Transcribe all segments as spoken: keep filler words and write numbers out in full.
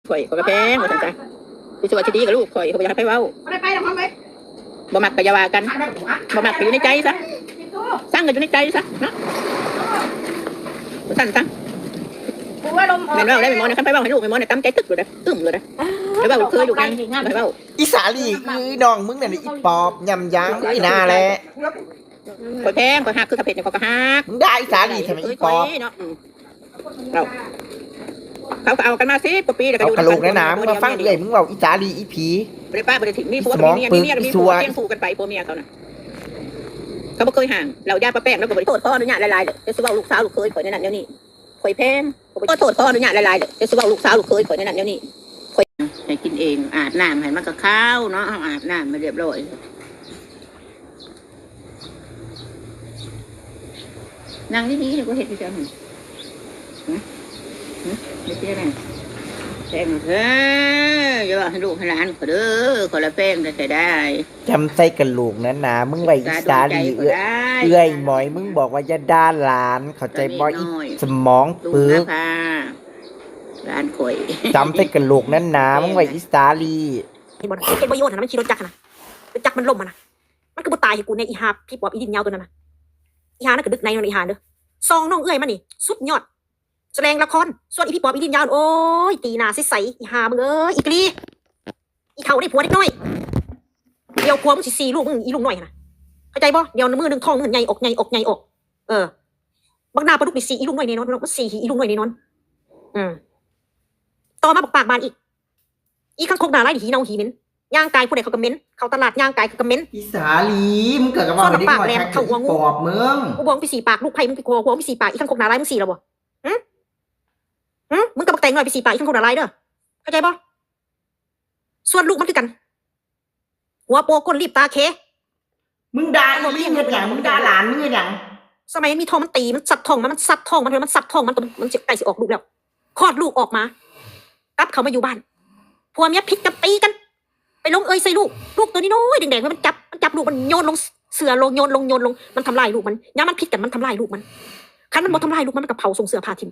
ข่อย ข่อยก็แพง ว่าซั่นซะ สิชั่วสิดีกับลูกข่อย ข่อยบ่อยากให้ไผเว้า บ่ได้ไปดอก บ่มักก็อย่าว่ากัน บ่มักก็อยู่ในใจซะ ซังก็อยู่ในใจซะเนาะ ว่าซั่นซะ กูว่าลมออก แม่นเว้าได้แม่หมอนะ คันไผเว้าให้ลูกแม่หมอนะ ตำใจตึกเลยนะ อึ้มเลยนะ อ้าว แล้วเว้าเคยลูกนาง ไผเว้า อีสาลี อีน้องมึงนั่นน่ะ อีปอบยำยาง อีหน้าแหละ ข่อยแพง ข่อยฮัก คือถ้าเพชรเนี่ย ข่อยก็ฮัก มึงด่าอีสาลีทำไม อีปอบ เนาะ อืม เขา เขาก็เอากันมาสิบกว่าปีแล้วก็ เอา อยู่ กะโหลก นำ หนาๆ มึงมาฟังเอื้อยมึงเว้า อีสาลี อีผี บ่ได้ป้าบ่ได้ถิ่ม มีผัว สมอง มีเมีย ปึก มีเมียแล้ว อี มี สั ผั ว วเคียงคู่กันไป ผัวเมียเขาน่ะ เขาบ่เคยห่าง เราย่าป้าแป้ง แล้วก็บ่ได้โทษพ่ออนุญาตหลายๆ เลย แต่สิเว้าลูกสาวลูกเขยข่อยแนวนั้นแนวนี้ ข่อยแพง ข่อยบ่โทษพ่ออนุญาตหลายๆ เลย แต่สิเว้าลูกสาวลูกเขยข่อยแนวนั้นแนวนี้ ข่อยให้กินเอง อาบน้ำให้มันก็ขาวเนาะ เอาอาบน้ำมาเรียบร้อย นั่งดีๆ เดี๋ยวกูเฮ็ดให้เจ้าหั่น หึ หึ ไม่เชื่อนะ แพงเด้อ อย่าว่าให้ลูกให้หลานข่อยเด้อ ข่อยละแพงแต่ได้ จำใส่กะโหลกหนาๆ มึงไว้ อีสาลี เอื้อย เอื้อยหมอย มึงบอกว่าอย่าด่าหลาน เข้าใจบ่ อีสมอง ลูก ปึก นะค่ะ หลานข่อย จำใส่กะโหลกหนาๆ มึงไว้ อีสาลี เห็นบ่นะ เห็นบ่อีโอนหั่นนะ มันขี่รถจักรหั่นนะ รถจักรมันล้มหั่นนะ มันคือบ่ตายให้กูแน่ อีหาพี่ปอบอีดินยาวตัวนั้นนะ อีหานั่นก็ดึกในนั่น อีหาเด้อ ซองน้องเอื้อยมันนี่ สุดยอด แสดงละคร ส่วนอีพี่ปอบอีดินยาว โอ้ย ตีหน้าใสๆ อีหามึงเอ้ย อีกลี อีเฒ่าได้ผัวเด็กน้อย เดี๋ยวผัวมึงสิสี่ลูกมึง อีลูกน้อยหั่นนะ เข้าใจบ่ เดี๋ยวมือหนึ่งท้องมึงใหญ่ออก ใหญ่ออก ใหญ่ออก เออ บักหน้าปลาดุกนี่สี่อีลูกน้อยแน่นอน พี่น้อง มันสี่อีลูกน้อยแน่นอน อืม ต่อมาบักปากบานอีก อีคังคกหน้าลายนี่หีเน่าหีเหม็น ย่างกายผู้ใดเขาก็เหม็น เข้าตลาดย่างกายเขาก็เหม็น อีสาลี มึงเกิดกับว่า ส่วน เด็กน้อย ปากแหลม แท็ก เข้าหัวงู ปอบมึง กูบอกมึงไปสี่ปากลูกไผ่มึงไปคอหัวมึงสี่ปาก อีคังคกหน้าลายมึงสี่แล้วบ่ หึ หึ มึงกับบักแตงน้อยไปสี่ปาก อีคังคกหน้าลายเด้อ เข้าใจบ่ ส่วนลูกมันคือกัน หัวโปก้นรีบตาเค มึงด่าอีลิงเฮ็ดหยัง มึงด่าหลานมึงเฮ็ดหยัง สมัยมันมีท้องมันตี มันซัดท้องมัน มันซัดท้องมัน มันซัดท้องมัน มันจะใกล้สิออกลูกแล้ว คลอดลูกออกมา กลับเขามาอยู่บ้าน ผัวเมียผิดกันตีกัน ไปลงเอยใส่ลูก ลูกตัวนี้น้อยแดงๆ มันจับ มันจับลูกมันโยนลงเสื่อลง โยนลง โยนลง มันทำลายลูกมัน ยามมันผิดกันมันทำลายลูกมัน คันมันบ่ทำลายลูกมัน มันก็เผาส่งเสื้อผ้าถิ่ม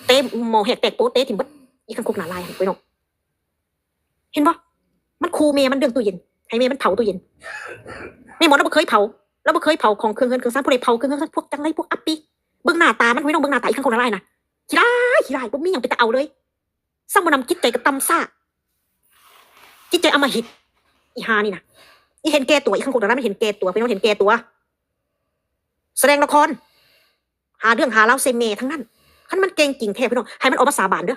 เตะหม้อแหกแตกโป๊ะเตะถิ่มเบิด อีคังคกหน้าลายหั่นไปน้อง เห็นบ่ มันคูแม่มันเรื่องตู้เย็น ให้แม่มันเผาตู้เย็น แม่หมอเราบ่เคยเผา เราบ่เคยเผาของเครื่องเฮือนเครื่องซาน ผู้ใดเผาเครื่องเฮือนเครื่องซาน พวกจังไรพวกอัปปี เบิ่งหน้าตามัน พี่น้อง เบิ่งหน้าตาอีคังคกหน้าลายน่ะ ขี้ร้าย ขี้ร้าย บ่มีหยังเป็นตาเอาเลย สร้างบ่นำจิตใจกระต่ำซ่า จิตใจอำมหิต อีหานี่น่ะ อีเห็นแก่ตัว อีคังคกหน้าลายมันเห็นแก่ตัว พี่น้อง เห็นแก่ตัว แสดงละคร หาเรื่องหาราวใส่แม่ทั้งนั้น คันมันเก่งจริงแท้พี่น้อง ให้มันออกมาสาบานเด้อ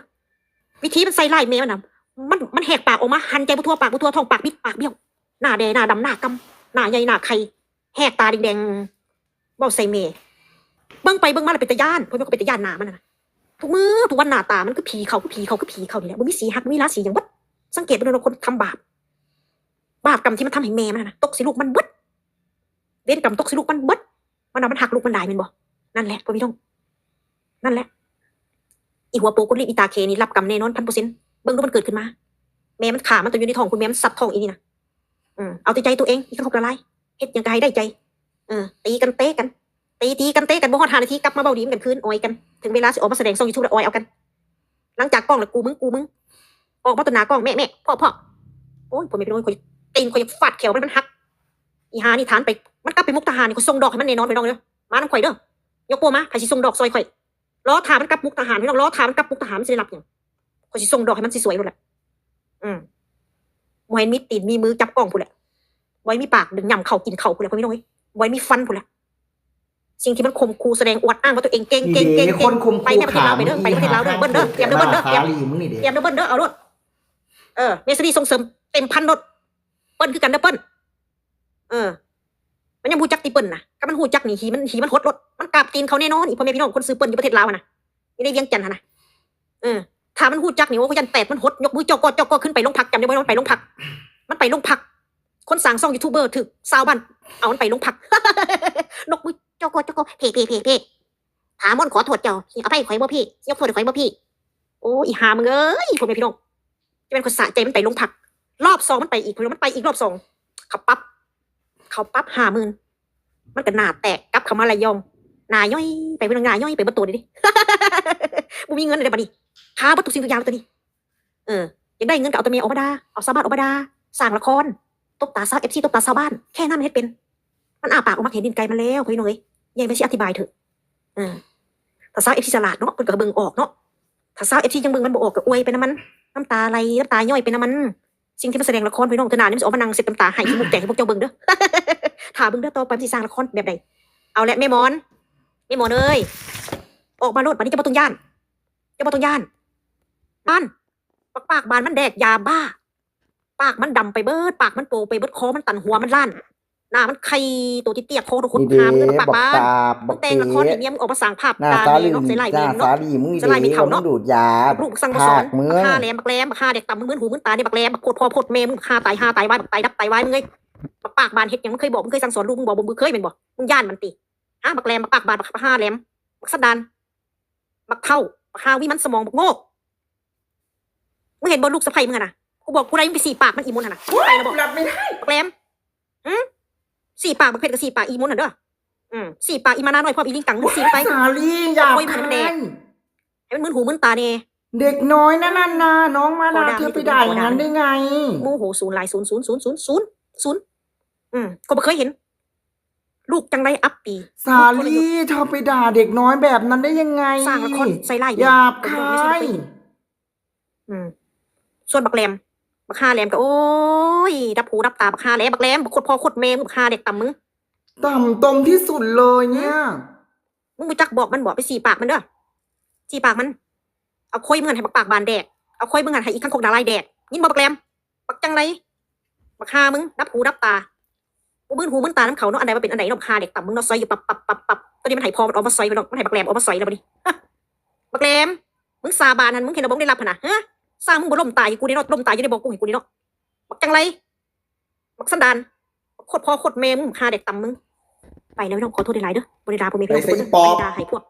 วิธีมันใส่ร้ายแม่มันน่ะ มัน มันแหกปากออกมา หันใจบ่ทั่วปากบ่ทั่วท้อง ปากบิดปากเบี้ยว หน้าแดงหน้าดำหน้ากำ หน้าใหญ่หน้าไข่ แหกตาแดงๆ เว้าใส่แม่ เบิ่งไปเบิ่งมาแล้วเป็นตาย้าน พ่อแม่ก็เป็นตาย้านหน้ามันน่ะนะ ทุกมื้อทุกวันหน้าตามันคือผีเข้า คือผีเข้า คือผีเข้านี่แหละ บ่มีสีฮัก บ่มีราศีหยังเบิด สังเกตเบิ่งดูคนทำบาป บาปกรรมที่มันทำให้แม่มันน่ะนะ ตกใส่ลูกมันเบิด เวรกรรมตกใส่ลูกมันเบิด มันว่ามันฮักลูกมันหลายแม่นบ่ นั่นแหละ พ่อพี่น้อง นั่นแหละ อีหัวโปกดลิงอีตาเคนี่รับกรรมแน่นอน พันเปอร์เซ็นต์ เบิ่งดูมันเกิดขึ้นมา แม่มันฆ่ามันตอนอยู่ในท้องคุณแม่มันซัดท้องอีนี่น่ะ อืม เอาแต่ใจตัวเอง อีคังคกหน้าลาย เฮ็ดหยังก็ให้ได้ใจ เออ ตีกันเตะกัน ตี ตีกันเตะกัน บ่ฮอดห้านาที กลับมาเว้าดีกันคืน อ่อยกัน ถึงเวลาสิออกมาแสดงช่องยูทูบแล้ว อ่อยเอากัน หลังจากกล้องแล้ว กูมึง กูมึง ออกมาต่อหน้ากล้อง แม่ แม่ พ่อ พ่อ โอ้ย พ่อแม่พี่น้อง ข่อยตีนข่อยอยากฟาดแขวมัน มันหัก อีหานี่ฐานไป มันกลับไปมุกดาหารนี่ ข่อยส่งดอกให้มันแน่นอน พี่น้องเด้อ มานำข่อยเด้อ ยกโป้มา ไผสิส่งดอกซอยข่อย รอถ่ามันกลับมุกดาหาร พี่น้อง รอถ่ามันกลับมุกดาหาร มันสิได้รับหยัง ข่อยสิส่งดอกให้มันสวยๆ โลดแหละ อืม บ่ให้มีตีนมีมือจับกล้องพู้นแหละ บ่ให้มีปากดึงย่ำเข้ากินเข้าพู้นแหละ พ่อพี่น้องเอ้ย บ่ให้มีฟันพู้นแหละ สิ่งที่มันข่มขู่แสดงอวดอ้างว่าตัวเองเก่ง เก่ง เก่ง เก่ง คนข่ม ไป ขู่ แม่ประเทศลาวไปเด้อ ขามึง ไปประเทศลาวเด้อ อีก เปิ้ลเด้อ เตรียมเด้อ เปิ้ลเด้อ หน้า เตรียม สาลีมึงนี่เด้ เตรียมเด้อ เปิ้ลเด้อ เอาโลด เออ แม่สาลีส่งเสริมเต็มพันโลด เปิ้ลคือกันเด้อ เปิ้ล เออ มันยังบ่ฮู้จักติเปิ้ลน่ะ คันมันฮู้จักนี่ หีมัน หีมันหดโลด มันกราบตีนเขาแน่นอน อีพ่อแม่พี่น้อง คนชื่อเปิ้ลอยู่ประเทศลาวหั่นน่ะ อยู่ในเวียงจันทน์หั่นน่ะ เออ ถ้ามันฮู้จักนี่ โอ้ ย่านแตดมันหด ยกมือจ้อกอ จ้อกอ ขึ้นไปโรงพัก จำได้บ่ มันไปโรงพัก มันไปโรงพัก คนสร้างช่องยูทูบเบอร์ถืกชาวบ้านเอามันไปโรงพัก ยกมือจ้อกอ จ้อกอ เพ่ เพ่ เพ่ เพ่ ถามม่อนขอโทษเจ้า สิอภัยข่อยบ่พี่ ยกโทษให้ข่อยบ่พี่ โอ้ อีห่ามึงเอ้ย พ่อแม่พี่น้อง จะเป็นคนสะใจมันไปโรงพัก รอบสองมันไปอีก มันไปอีกรอบสอง เขาปรับ เขาปรับห้าหมื่น มันก็หน้าแตก กลับเข้ามาระยอง หน้าย้อย ไปเบิ่งหน้าย้อย ไปเบิ่งตัวนี่ดิ บ่มีเงินเลยบัดนี้ หาเบิ่งทุกสิ่งทุกอย่างตัวนี้ เออ อยากได้เงินก็เอาแต่แม่ออกมาด่า เอาชาวบ้านออกมาด่า สร้างละคร ตบตาชาวเอฟซี ตบตาชาวบ้าน แค่นั้นมันเฮ็ดเป็น มันอ้าปากออกมาเห็นตีนไก่มันแล้ว พี่น้องเอ้ย ยายไม่สิอธิบายเถอะ เออ ถ้าชาวเอฟซี ฉลาดเนาะ เพิ่นก็เบิ่งออกเนาะ ถ้าชาวเอฟซี ยังเบิ่งมันบ่ออกก็อวยไปนำมัน น้ำตาไหล น้ำตาย้อยไปนำมัน สิ่งที่มันแสดงละคร พี่น้อง เทื่อหน้านี่มันสิออกมานั่งเช็ดน้ำตาไห้ขี้มูกแตกให้พวกเจ้าเบิ่งเด้อ ถ้าเบิ่งเด้อ ต่อไปมันสิสร้างละครแบบใด เอาละแม่หมอน แม่หมอนเอ้ย ออกมาโลด บัดนี้เจ้าบ่ต้องย้าน เจ้าบ่ต้องย้าน นั่น ปาก ปากบานมันแดกยาบ้า ปากมันดำไปเบิด ปากมันโปไปเบิด คอมันตัน หัวมันล้าน หน้ามันไข่ ตัวเตี้ยๆ คอทุกคน นี่เด้ หามึง ปากบาน บักตาบ มึงแต่งละคร บักเต๋ ให้เมียมึงออกมาสร้างภาพ หน้า ด่า สา แม่ ลี เนาะ ใส่ร้ายแม่ หน้า มึงเนาะ สาลี มึง ใส่ร้าย เด้ แม่เฒ่าเนาะ มึงดูดยา ลูกสั่งบ่สอน ผากมึง บักห่าแหลม บักแหลม บักห่าแดกต่ำ มึงมึนหูมึนตาเนี่ย บักแหลม บักโคตรพ่อโคตรแม่มึง บักห่าตายห่าตายวาย บักตายดับตายวายมึงเอ้ย บักปากบานเฮ็ดหยัง มึงเคยบอก มึงเคยสั่งสอนลูกมึงบ่ บ่ มึงเคยแม่นบ่ มึงย้านมันติ ฮะ บักแหลม บักปากบาน บักห่าแหลม บักสันดาน บักเฒ่า บักห่าวิมันสมอง บักโง่ มึงเห็นบ่ลูกสะใภ้มึงหั่นน่ะ กูบอกกูไล่มึงไปสี่ปากมัน อีมนหั่นน่ะ มึงไปแล้วบ่ รับไม่ได้ บักแหลม หืม สี่ปากบักเพชรกับสี่ปากอีมนหั่นเด้อ อืม สี่ปากอีมานาน้อยพร้อมอีลิงกัง มึงสี่ไป สาลี อย่า โอ้ย มันแดก ให้มันมึนหูมึนตาแน่ เด็กน้อยนั่นน่ะ น้องมานา ขอด่า เธอไปด่าอย่างนั้นได้ไง โมโหศูนย์หลาย ศูนย์ ศูนย์ ศูนย์ ศูนย์ ศูนย์ ศูนย์ อืม ก็บ่เคยเห็น ลูกจังไรอัปปี สาลี เธอไปด่าเด็กน้อยแบบนั้นได้ยังไง สร้างละครใส่ร้ายแม่ หยาบคาย อืม ส่วนบักแหลม บักห่าแหลมก็ โอ้ย ดับหูดับตา บักห่าแหลม บักแหลม บักโคตรพ่อโคตรแม่มึง บักห่าเด็กต่ำมึง ต่ำตมที่สุดเลยเนี่ย มึงรู้จักบอกมันบ่ ไปสี่ปากมันเด้อ สี่ปากมัน เอาโค้ยมึงหั่นให้บักปากบานแดก เอาโค้ยมึงหั่นให้อีกคังคกดาลายแดก ยินบ่บักแหลม บักจังไร บักห่ามึง ดับหูดับตา บ่มึนหูมึนตานำเขาเนาะ อันใดว่าเป็นอันใดเนาะ บักห่าเด็กต่ำมึงเนาะ ซอยอยู่ปับปับปับปับ ตอนนี้มันให้พ่อมันออกมาซอยไปเนาะ มันให้บักแหลมออกมาซอยแล้วบัดนี้ ฮะ บักแหลม มึงสาบานหั่น มึงเห็นแล้วบ่ มึงได้รับหั่นน่ะ ฮะ สร้างมึงบ่ล้มตายอยู่กูนี่เนาะ ล้มตายอยู่ในบ่อกุ้งให้กูนี่เนาะ บักจังไร บักสันดาน บักโคตรพ่อโคตรแม่มึง บักห่าเด็กต่ำมึง ไปแล้วพี่น้อง ขอโทษหลายๆเด้อ บ่ได้ด่าพ่อแม่พี่น้อง ไปซะอีปอบ บ่ได้ด่าให้พวก